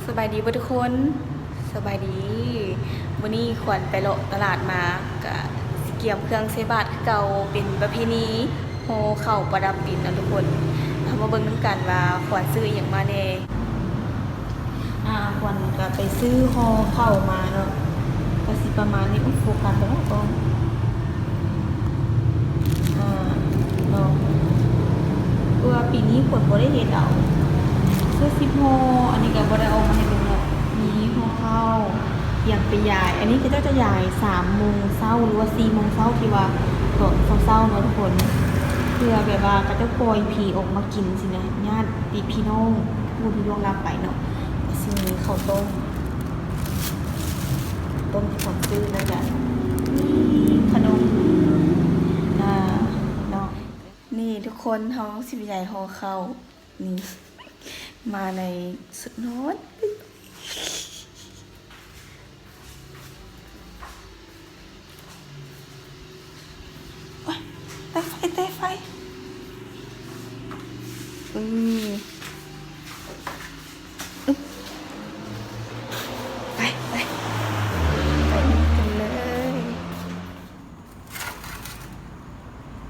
ສະບາຍດີເບິດທຸກຄົນ. ສະບາຍດີ. ມື້ນີ້ຂວັນໄປເລາະຕະຫຼາດມາ ກະຊິກຽມເຄື່ອງໃສ່ບາດຄືເກົ່າ ເປັນປະເພນີຫໍ່ເຂົ້າປະດັບດິນເນາະທຸກຄົນ. ເຮົາມາເບິ່ງນຳກັນວ່າຂວັນຊື້ອີ່ຫຍັງມາແດ່. ອ່າ ຂວັນກະໄປຊື້ຫໍ່ເຂົ້າມາເນາະ ກະຊິປະມານນີ້. ໂອ້ ໂຟກັສບໍ່ເນາະກ້ອງ? ອ່າ ເນາະ ເພາະວ່າປີນີ້ຂວັນບໍ່ໄດ້ເຮັດເອົາ ຊື້ສິບຫໍ່. ອັນນີ້ກະບໍ່ໄດ້ເອົາມາໃຫ້ເບິ່ງເນາະ. ມີຫໍ່ເຂົ້າ ກຽມໄປຢາຍ. ອັນນີ້ເຂົາເຈົ້າຈະຢາຍສາມໂມງເຊົ້າ ຫຼືວ່າສີ່ໂມງເຊົ້າ ທີ່ວ່າຕອນເຊົ້າໆເນາະທຸກຄົນ ເພື່ອແບບວ່າເຂົາເຈົ້າປ່ອຍຜີອອກມາກິນຊີ້ນະ ຍາດຕິພີ່ນ້ອງຜູ້ທີ່ລ່ວງລັບໄປເນາະ. ຊິມີເຂົ້າຕົ້ມ ຕົ້ມທີ່ຂວັນຊື້ ແລ້ວກະມີຂະໜົມ ອ່າ ເນາະ. ນີ້ທຸກຄົນ ເຮົາຊິໄປຢາຍຫໍ່ເຂົ້າ ນີ້ ມາໃນຊຸດນອນ. ໂອ້ຍ ແຕະໄຟ ແຕະໄຟ. ອື ອຶບ ໄປ ໄປ ໄປກັນເລີຍ.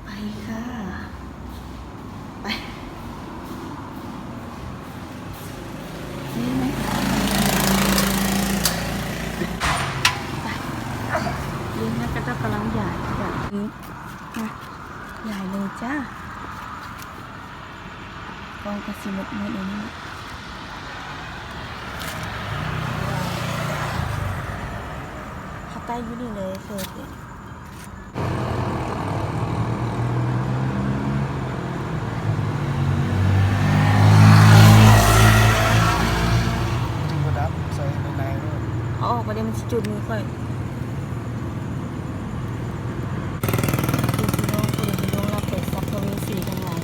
ໄປຄ່ະ ໄປ ໄປ ນີ້ນະ. ເຂົາເຈົ້າກຳລັງຢາຍຄືກັນ ອື ນະ ຢາຍເລີຍຈ້າ. ກ້ອງກະຊິມືດໆ ອັນນີ້ ເຂົ້າໃກ້ຢູ່ນີ້ເລີຍ ເຄີຍເປັນ ບໍ່ດັບ ໃສ່ໄປໃນໂລດ. ເອົາອອກມາເດ້ ມັນຊິຈູດມືຂ້ອຍ. ເປັນພີ່ນ້ອງຜູ້ໃດທີ່ລ່ວງລັບໄປ ສັມພະເວສີທັງຫຼາຍ.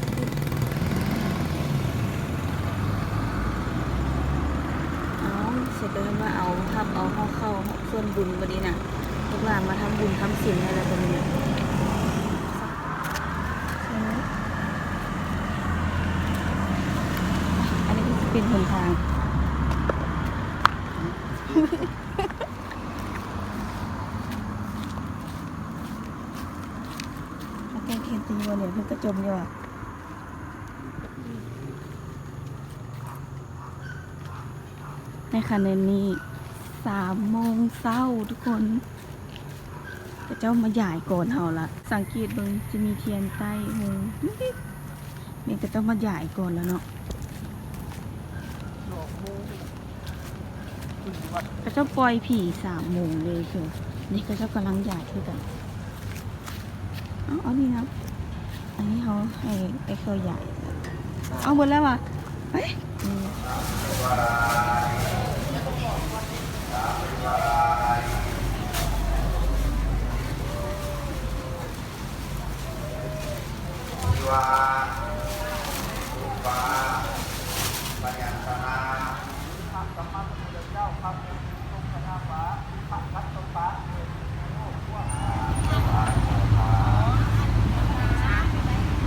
ເອົາ ຊິໄປເອີ້ນວ່າເອົາ ຮັບເອົາຫໍ່ເຂົ້າ ສ່ວນບຸນບໍ່ດີນະ ເພິ່ນວ່າມາທຳບຸນທຳສິນໃຫ້ແລ້ວ ຕົວນີ້ນະ. ອັນນີ້ຄືຊິເປັນຫົນທາງ ແຕ່ເຂດທີ່ບໍ່ແຫຼະ ເພິ່ນກະຈົ່ມຢູ່ວ່າ. ໃນຂະນະນີ້ສາມໂມງເຊົ້າທຸກຄົນ ເຂົາເຈົ້າມາຢາຍກ່ອນເຮົາລະ. ສັງເກດເບິ່ງ ຈະມີທຽນໃຕ້ໂຮງ ແມ່ນເຂົາເຈົ້າມາຢາຍກ່ອນລະເນາະ. ເຂົາເຈົ້າປ່ອຍຜີສາມໂມງເລີຍ ຄື ນີ້ເຂົາເຈົ້າກຳລັງຢາຍຄືກັນ. ເອົາ ເອົານີ້ນຳ ອັນນີ້ເຮົາໃຫ້ໄອ້ເຂົາຢາຍ. ເອົາ ເບິດແລ້ວຫວາ? ໄປ ອືມ.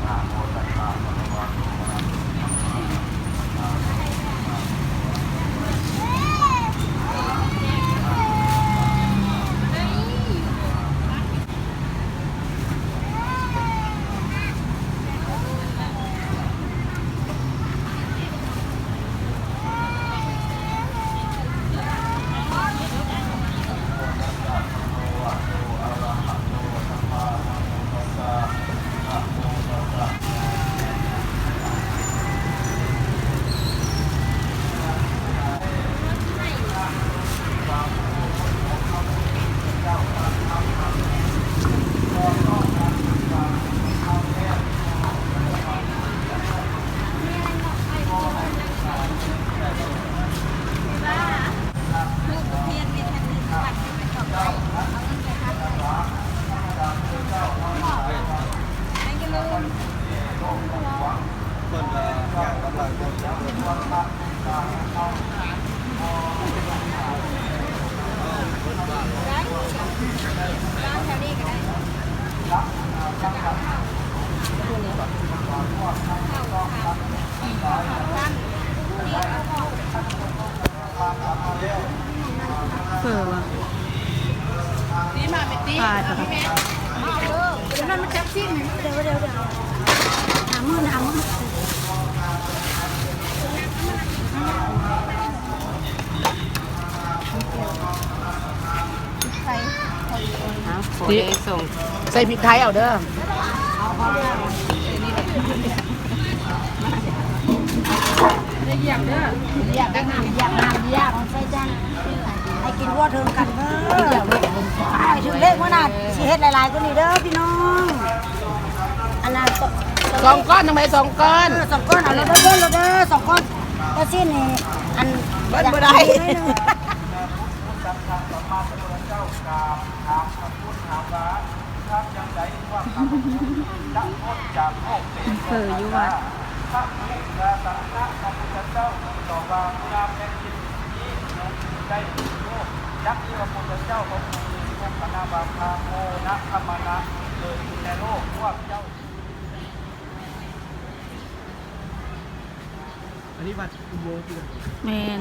ນະໂມຕັດສະ ພະຄະວາໂຕ ອະລະຫະໂຕ ສຳມາສຳພຸດທັດສະ. ເຝີຫວາ? ຕີມາແມ່ຕີ ຕາຍແລ້ວ ແມ່ ເອົາເດີ ຕົວນັ້ນມັນຈັບຊີ້ນ ດຽວ ດຽວ ດຽວ ຫ້າໝື່ນ ຫ້າໝື່ນ. ໃສ່ພິກໄທເອົາເດີ ໃຫ້ກິນທົ່ວເຖິງກັນເດີ ໃຫ້ຖືກເລກມື້ໜ້າ ຊິເຮັດຫຼາຍໆກວ່ານີ້ເດີພີ່ນ້ອງ. ອັນນັ້ນ ສອງກ້ອນ ທຳໄມສອງກ້ອນ ເອີ ສອງກ້ອນ ເອົາໂລດເດີ ໂລດເດີ ສອງກ້ອນ ແຕ່ຊີ້ນນີ້ ອັນ ເບິດບໍ່ໄດ້ ເຝີຢູ່ວັດ. ອັນນີ້ວັດອຸໂມງ ແມ່ນ.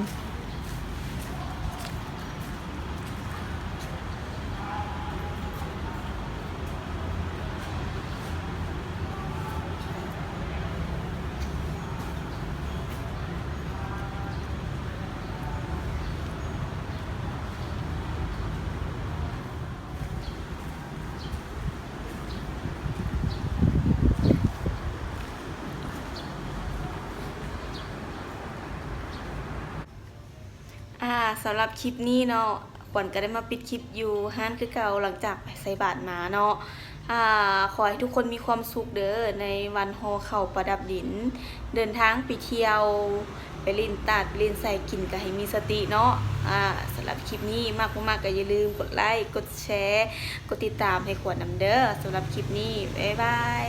ອ່າ ສຳລັບຄລິບນີ້ເນາະ ຂວັນກໍໄດ້ມາປິດຄລິບຢູ່ຮ້ານຄືເກົ່າ ຫຼັງຈາກໄປໃສ່ບາດມາເນາະ. ອ່າ ຂໍໃຫ້ທຸກຄົນມີຄວາມສຸກເດີ ໃນວັນຫໍ່ເຂົ້າປະດັບດິນ ເດີນທາງໄປທ່ຽວ ໄປຫຼິ້ນຕາດ ໄປຫຼິ້ນໃສ ກິນກໍໃຫ້ມີສະຕິເນາະ. ອ່າ ສຳລັບຄລິບນີ້ ມັກບໍ່ມັກກໍຢ່າລືມກົດໄລ ກົດແຊ ກົດຕິດຕາມໃຫ້ຂວັນນຳເດີ. ສຳລັບຄລິບນີ້ ບາຍບາຍ.